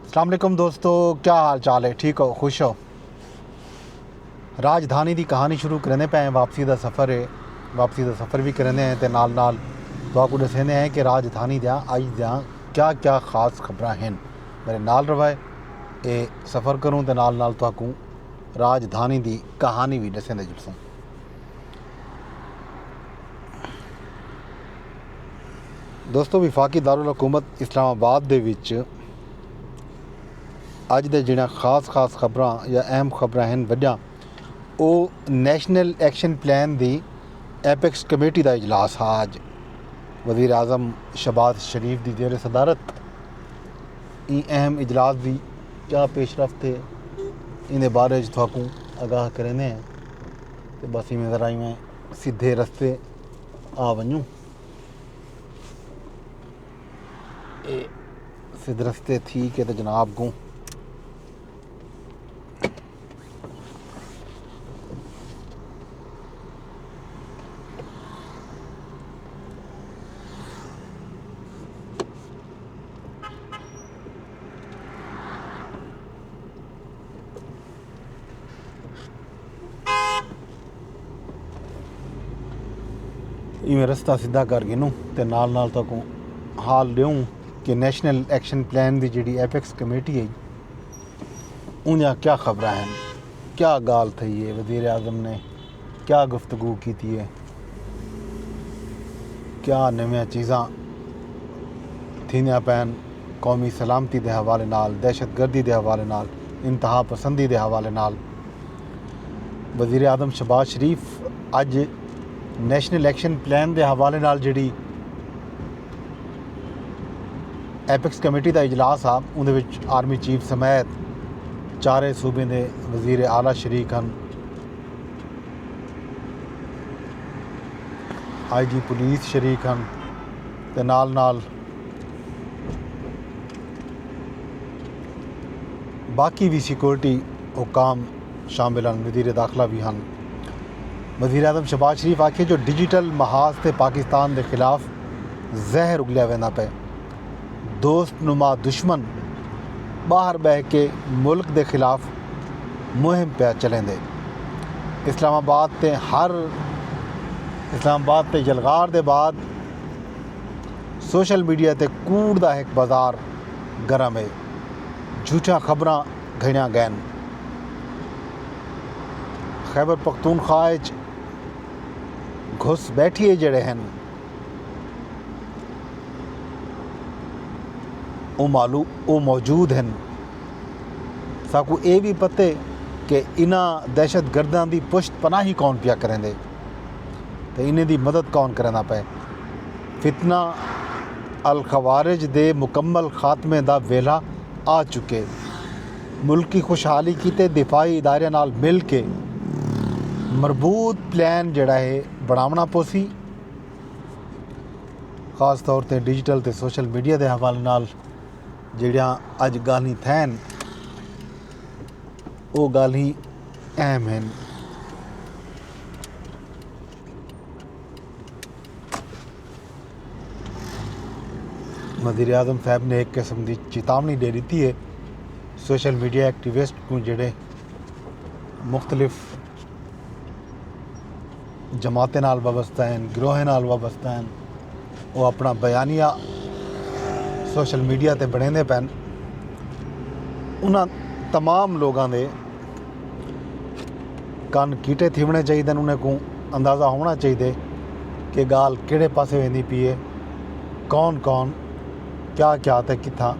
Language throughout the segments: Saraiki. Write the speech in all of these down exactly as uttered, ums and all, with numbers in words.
السلام علیکم دوستو، کیا حال چال ہے؟ ٹھیک ہو؟ خوش ہو؟ راجدھانی دی کہانی شروع کریندے پئے ہیں۔ واپسی دا سفر ہے، واپسی دا سفر بھی کریندے ہیں تے نال نال تہاکوں ݙسیندے ہیں کہ راجدھانی دیاں اڄ دیاں کیا کیا خاص خبراں ہن۔ میرے نال رہوائے، اے سفر کروں تے نال نال تہاکوں راجدھانی دی کہانی بھی ݙسیندے جلسوں۔ دوستو، وفاقی دارالحکومت اسلام آباد دے وچ اڄ دے جڑیاں خاص خاص خبراں یا اہم خبراں ہن وݙیاں، او نیشنل ایکشن پلان دی ایپکس کمیٹی دا اجلاس ہا۔ اڄ وزیر اعظم شہباز شریف دی زیر صدارت ایں اہم اجلاس دی کیا پیش رفت ہے، ایندے بارے وچ تہاکوں آگاہ کریندے ہیں۔ تے بس ایویں ذرا ایویں سدھے رستے آ ونڄوں۔ اے سدھ رستے تھی کے تے جناب کوں ایویں رستہ سدھا کر گھنوں تے نال نال تہاکوں حال ݙیوں کہ نیشنل ایکشن پلان دی جیڑھی ایپکس کمیٹی ہے، اوندیاں کیا خبراں ہن، کیا ڳالھ تھئی ہے، وزیر اعظم نے کیا گفتگو کیتی ہے، کیا نویاں چیزاں تھیندیاں پئن قومی سلامتی دے حوالے نال، دہشت گردی دے حوالے نال، انتہا پسندی دے حوالے نال۔ وزیر اعظم شہباز شریف اڄ نیشنل ایکشن پلان دے حوالے نال جیڑھی ایپکس کمیٹی دا اجلاس ہا، اوندے وچ آرمی چیف سمیت چارے صوبیں دے وزیر اعلیٰ شریک ہن، آئی جی پولیس شریک ہن تے نال نال باقی وی سیکورٹی حکام شامل ہن، وزیر داخلہ وی ہن۔ وزیر اعظم شہباز شریف آکھیے جو ڈیجیٹل محاذ تے پاکستان دے خلاف زہر اگلیا ویندا پئے، دوست نما دشمن ٻاہر ٻہہ کے ملک دے خلاف مہم پیا چلیندے۔ اسلام آباد تے ہر اسلام آباد تے یلغار دے بعد سوشل میڈیا تے کوڑ دا ہک بازار گرم ہے، جھوٹیاں خبراں گھنیاں ڳئن۔ خیبر پختونخوا اچ گھس ٻیٹھیے جیڑھے ہن، او مالو او موجود ہن۔ ساکوں اے وی پتے کہ انہاں دہشت گرداں دی پشت پناہی کون پیا کریندے تے انہیں دی مدد کون کریندا پئے۔ فتنہ الخوارج دے مکمل خاتمے دا ویلھا آ چکے۔ ملکی خوشحالی کیتے دفاعی اداریاں نال مل کے مربوط پلان جیڑھا ہے بݨاوݨا پوسی۔ خاص طور تے ڈیجیٹل تے سوشل میڈیا دے حوالے نال جیڑھیاں اڄ ڳالھیں تھین، او ڳالھیں اہم ہن۔ وزیر اعظم صاحب نے ہک قسم دی چیتاوݨی ݙے ݙتی ہے سوشل میڈیا ایکٹیوسٹ کوں، جیڑھے مختلف جماعتیں نال وابستہ ہن، گروہیں نال وابستہ ہن، او اپݨا بیانیہ سوشل میڈیا تے بݨیندے پئن۔ انہاں تمام لوگاں دے کن کیتے تھیوݨے چاہیدن، انہیں کوں اندازہ ہووݨا چاہیدے کہ ڳالھ کیڑھے پاسے ویندی پئی ہے، کون کون کیا کیا تے کتھاں۔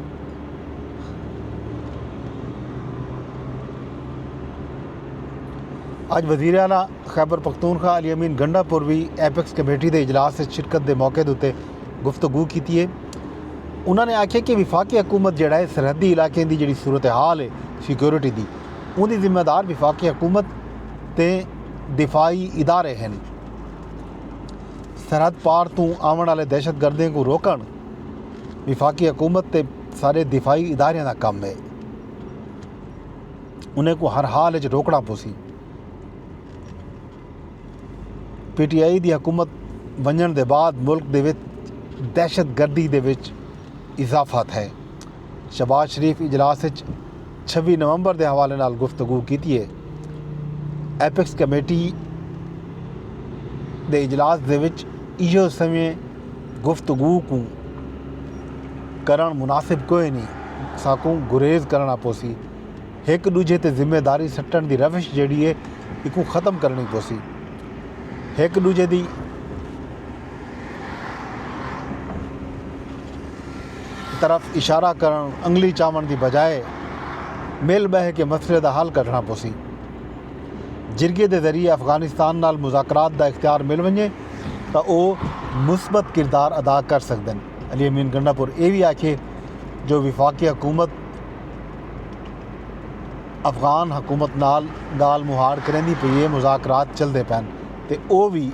اڄ وزیر اعلیٰ خیبر پختونخوا علی امین گنڈا پور وی ایپکس کمیٹی دے اجلاس اچ شرکت دے موقع دے اتے گفتگو کیتی ہے۔ انہاں نے آکھیا کہ وفاقی حکومت جیڑھا ہے سرحدی علاقیں دی جیڑھی صورتحال ہے سیکیورٹی دی، اوندی ذمہ دار وفاقی حکومت تے دفاعی ادارے ہن۔ سرحد پار توں آوݨ آلے دہشت گردیں کوں روکݨ وفاقی حکومت تے سارے دفاعی اداریاں دا کم ہے، انہیں کوں ہر حال اچ روکݨا پوسی۔ پی ٹی آئی دی حکومت ونڄݨ دے بعد ملک دے وچ دہشت گردی دے وچ اضافہ تھئے۔ شہباز شریف اجلاس اچ چھوی نومبر دے حوالے نال گفتگو کیتی اے۔ ایپکس کمیٹی دے اجلاس دے وچ ایہو سویں گفتگو کوں کرݨ مناسب کوئے نی، ساکوں گریز کرݨا پوسی۔ ہک ݙوجھے تے ذمہ داری سٹݨ دی روش جیڑھی اے، ایکوں ختم کرݨی پوسی۔ ہک ݙوجھے دی طرف اشارہ کرݨ، انگلی چاوݨ دی بجائے مل ٻہہ کے مسئلے دا حل کڈھݨا پوسی۔ جرگے دے ذریعے افغانستان نال مذاکرات دا اختیار مل ونڄے تاں او مثبت کردار ادا کر سڳدن۔ علی امین گنڈا پور اے وی آکھیے جو وفاقی حکومت افغان حکومت نال ڳالھ مہاڑ کریندی پئی اے، مذاکرات چلدے پئن تے او وی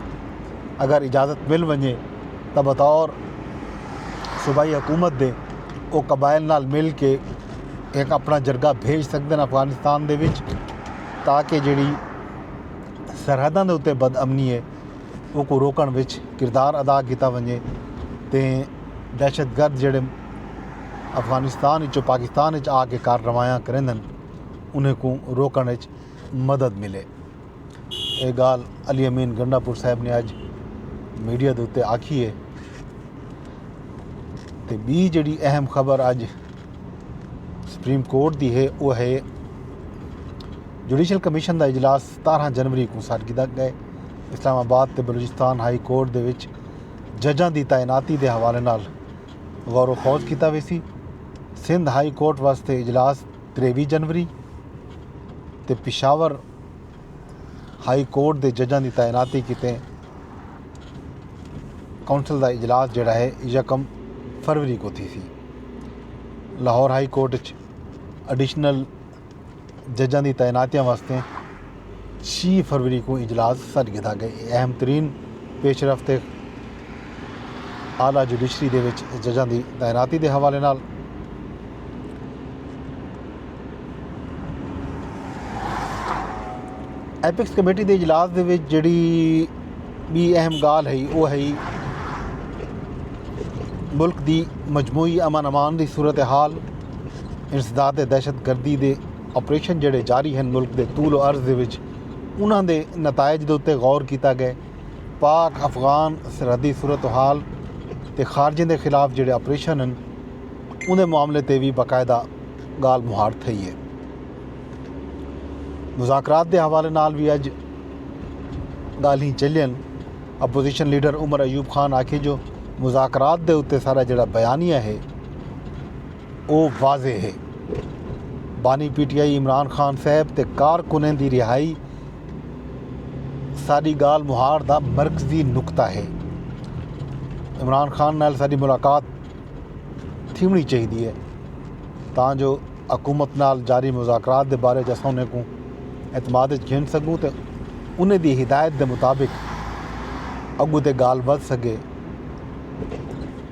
اگر اجازت مل ونڄے تاں بطور صوبائی حکومت دے او قبائل نال مل کے ہک اپݨا جرگہ بھیج سڳدن افغانستان دے وچ، تاکہ جیڑھی سرحداں دے اتے بد امنی ہے اوکوں روکݨ وچ کردار ادا کیتا ونڄے تے دہشت گرد جیڑھے افغانستان وچوں پاکستان وچ آ کے کارروائیاں کریندن انہیں کوں روکݨ وچ مدد ملے۔ اے ڳالھ علی امین گنڈا پور صاحب نے اڄ میڈیا دے اتے آکھی ہے۔ تے ٻی جیڑھی اہم خبر اڄ سپریم کورٹ دی ہے، او ہے جوڈیشل کمیشن دا اجلاس ستارہاں جنوری کوں سݙ گھدا ڳئے۔ اسلام آباد تے بلوچستان ہائی کورٹ دے وچ ججاں دی تعیناتی دے حوالے نال غور و خوض کیتا ویسی۔ سندھ ہائی کورٹ واسطے اجلاس تریوی جنوری تے پشاور ہائی کورٹ دے ججاں دی تعیناتی کیتے کونسل دا اجلاس جیڑھا ہے یکم فروری کوں تھیسی۔ لاہور ہائی کورٹ اچ ایڈیشنل ججاں دی تعیناتیاں واسطے چھی فروری کوں اجلاس سݙ گھدا ڳئے۔ اے اہم ترین پیش رفت ہے اعلی جوڈیشری دے وچ ججاں دی تعیناتی دے حوالے نال۔ ایپکس کمیٹی دے اجلاس دے وچ جیڑھی ٻی اہم ڳالھ ہئی او ہئی ملک دی مجموعی امن امان دی صورتحال، انسداد دہشت گردی دے آپریشن جیڑھے جاری ہن ملک دے طول و عرض دے وچ انہاں دے نتائج دے اتے غور کیتا ڳئے۔ پاک افغان سرحدی صورتحال تے خارجیں دے خلاف جیڑھے آپریشن ہن اوندے معاملے تے وی باقاعدہ ڳالھ مہاڑ تھئی ہے۔ مذاکرات دے حوالے نال وی اڄ ڳالھیں چلین۔ اپوزیشن لیڈر عمر ایوب خان آکھیے جو مذاکرات دے اتے سارا جیڑھا بیانیہ ہے او واضح ہے۔ بانی پی ٹی آئی عمران خان صاحب تے کارکنیں دی رہائی ساݙی ڳالھ مہاڑ دا مرکزی نقطہ ہے۔ عمران خان نال ساݙی ملاقات تھیوݨی چاہیدی ہے تاں جو حکومت نال جاری مذاکرات دے بارے اچ اساں انہیں کوں اعتماد اچ گھن سڳوں تے انہیں دی ہدایت دے مطابق اڳوں تے ڳالھ ودھ سڳے۔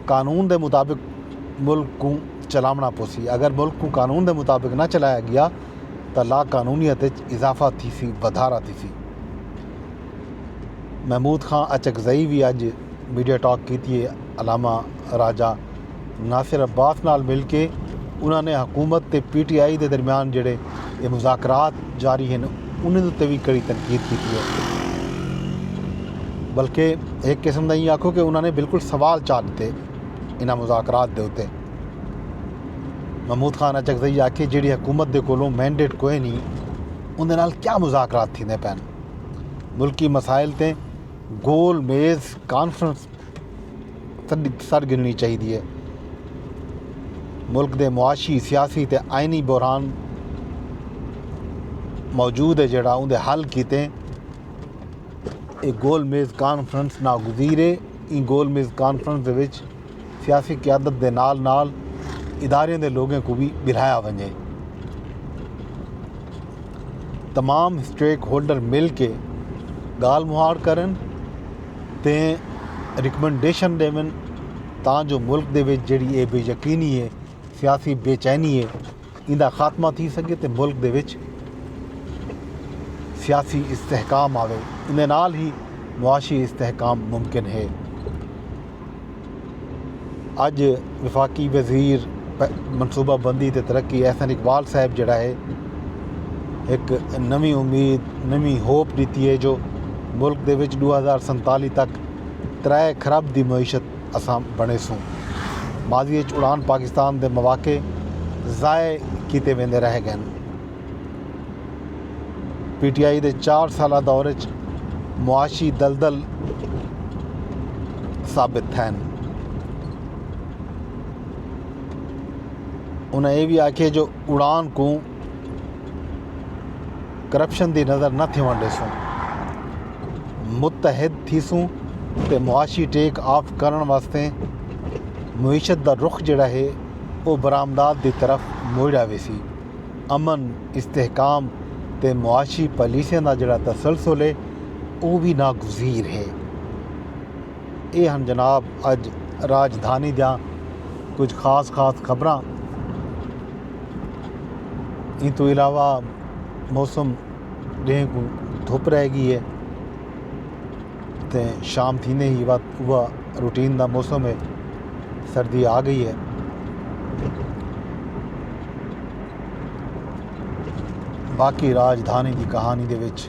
قانون دے مطابق ملک کوں چلاوݨا پوسی۔ اگر ملک کوں قانون دے مطابق نہ چلایا ڳیا تاں لا قانونیت اچ اضافہ تھیسی، ودھارا تھیسی۔ محمود خان اچکزئی وی اڄ میڈیا ٹاک کیتی ہے۔ علامہ راجہ ناصر عباس نال مل کے انہاں نے حکومت تے پی ٹی آئی دے درمیان جیڑھے اے مذاکرات جاری ہن انہیں دے اتے وی کڑی تنقید کیتی ہے، بلکہ ہک قسم دا ایں آکھو کہ انہاں نے بالکل سوال چا ݙتے انہاں مذاکرات دے اتے۔ محمود خان اچکزئی آکھے جیڑھی حکومت دے کولوں مینڈیٹ کوئے نی اوندے نال کیا مذاکرات تھیندے پئن؟ ملکی مسائل تے گول میز کانفرنس سݙ گھنݨی چاہیدی ہے۔ ملک دے معاشی، سیاسی تے آئینی بحران موجود ہے جیڑھا اوندے حل کیتے اے گول میز کانفرنس ناگزیر ہے۔ ایں گول میز کانفرنس دے وچ سیاسی قیادت دے نال نال اداریاں دے لوگیں کوں وی ٻلہایا ونڄے۔ تمام سٹیک ہولڈر مل کے ڳالھ مہاڑ کرن تے ریکمنڈیشن ݙیون تاں جو ملک دے وچ جیڑھی اے بے یقینی ہے، سیاسی بے چینی ہے، ایندا خاتمہ تھی سڳے تے ملک دے وچ سیاسی استحکام آوے۔ ایندے نال ہی معاشی استحکام ممکن ہے۔ اڄ وفاقی وزیر منصوبہ بندی تے ترقی احسن اقبال صاحب جڑا ہے ہک نویں امید، نویں ہوپ ݙتی ہے جو ملک دے وچ ݙو ہزار سنتالی تک ترائے خرب دی معیشت اساں بݨیسوں۔ ماضی اچ اڑان پاکستان دے مواقع ضائع کیتے ویندے رہ ڳئن۔ پی ٹی آئی دے چار سالہ دور اچ معاشی دلدل ثابت تھئن۔ انہاں اے وی آکھیے جو اڑان کوں کرپشن دی نظر نہ تھیوݨ ݙیسوں، متحد تھیسوں تے معاشی ٹیک آف کرݨ واسطے معیشت دا رخ جڑا ہے او برآمدات دی طرف موڑیا ویسی۔ امن، استحکام تے معاشی پالیسیاں دا جڑا تسلسل ہے او وی ناگزیر ہے۔ اے ہن جناب اڄ راجدھانی دیاں کجھ خاص خاص خبراں۔ ایں توں علاوہ موسم ݙینہہ کوں دھپ رہ ڳئی ہے تے شام تھیندے ہی وت اوہا روٹین دا موسم ہے، سردی آ ڳئی ہے۔ باقی راجدھانی دی کہانی دے وچ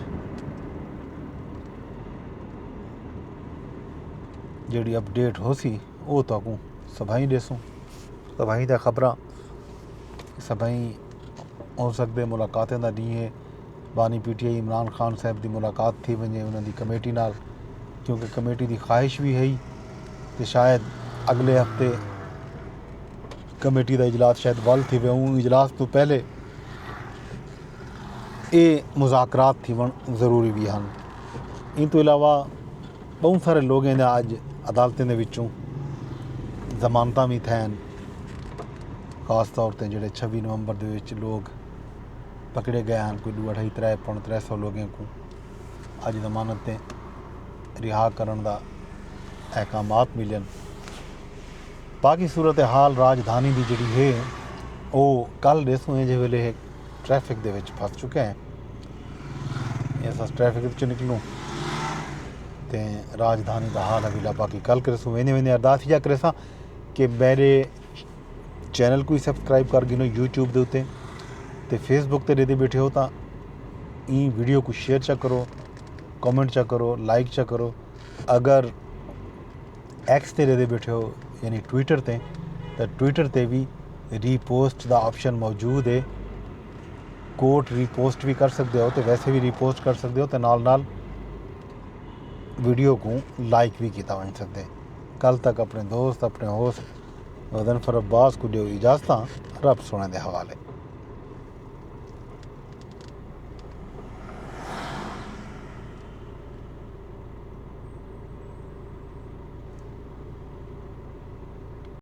جیڑھی اپڈیٹ ہوسی او تہاکوں سبھائیں ݙیسوں۔ سبھائیں دا خبراں سبھائیں ہو سڳدے ملاقاتیں دا ݙینہہ ہے۔ بانی پی ٹی آئی عمران خان صاحب دی ملاقات تھی ونڄے انہاں دی کمیٹی نال، کیونکہ کمیٹی دی خواہش وی ہئی تے شاید اڳلے ہفتے کمیٹی دا اجلاس شاید ول تھیوے۔ اوں اجلاس توں پہلے اے مذاکرات تھیوݨ ضروری وی ہن۔ ایں توں علاوہ ٻہوں سارے لوگیں دے اڄ عدالتیں دے وچوں ضمانتاں وی تھئن، خاص طور تے جڑے چھوی نومبر دے وچ لوگ پکڑے ڳئے ہن، کوئی ݙو اڑھائی ترے پوݨ ترے سو لوگیں کوں اڄ ضمانت تے رہا کرݨ دا احکامات ملین۔ باقی صورتحال راجدھانی دی جڑی ہے او کل ݙیسوں، ایں جے ویلے ٹریفک دے وچ پھس چکے ہیں۔ اے اساں ٹریفک وچوں نکلوں تے راجدھانی دا حال حویلا باقی کل کریسوں۔ ویندے ویندے ارداس ایہا کریساں کہ میرے چینل کوں سبسکرائب کر گھنو یوٹیوب دے اتے، تے فیس بک تے ݙیہدے ٻیٹھے ہو تاں ایں ویڈیو کوں شیئر چا کرو، کمنٹ چا کرو، لائک چا کرو۔ اگر ایکس تے ݙیہدے ٻیٹھے ہو یعنی ٹویٹر تے، تاں ٹویٹر تے وی ری پوسٹ دا آپشن موجود ہے۔ کوٹ ری پوسٹ وی کر سڳدے ہو تے ویسے وی ری پوسٹ کر سڳدے ہو تے نال نال ویڈیو کوں لائک وی کیتا ونڄ سڳدے۔ کل تک اپݨے دوست، اپݨے ہوسٹ غضنفر عباس کوں ݙیو اجازتاں، رب سوہݨے دے حوالے۔